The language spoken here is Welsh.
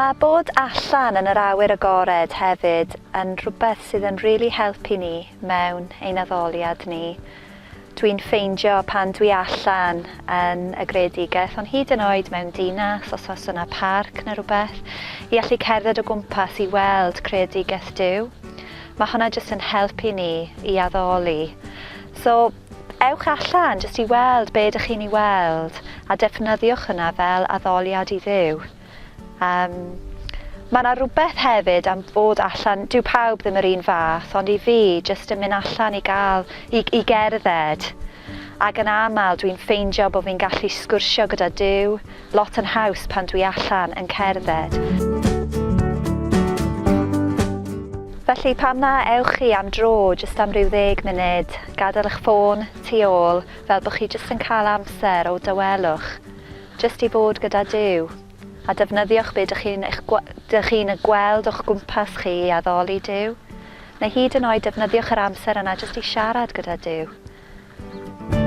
Mae bod allan yn yr awyr agored hefyd yn rhywbeth sydd yn rili helpu ni mewn ein addoliad ni. Dwi'n ffeindio pan dwi allan yn y greadigaeth, ond hyd yn oed mewn dinas, os oes yna parc neu rhywbeth, i allu cerdded o gwmpas i weld creadigaeth Duw. Mae hwnna jyst yn helpu ni i addoli. So, ewch allan jyst i weld be ydych chi'n ei weld a defnyddiwch hwnna fel addoliad i Dduw. Um, mae yna rhywbeth hefyd am fod allan, dyw pawb ddim yr un fath, ond i fi, jyst yn mynd allan i gael, i, i gerdded. Ac yn aml dwi'n ffeindio bod fi'n gallu sgwrsio gyda Duw lot yn haws pan dwi allan yn cerdded. Felly pam na ewch chi am dro jyst am ryw ddeg munud, gadael eich ffôn tu ôl fel bod chi jyst yn cael amser o dawelwch, jyst i fod gyda Duw, a defnyddiwch be dych chi'n eich dych chi'n y gweld o'ch gwmpas chi i addoli Duw, neu hyd yn oed defnyddiwch yr amser yna jyst i siarad gyda Duw.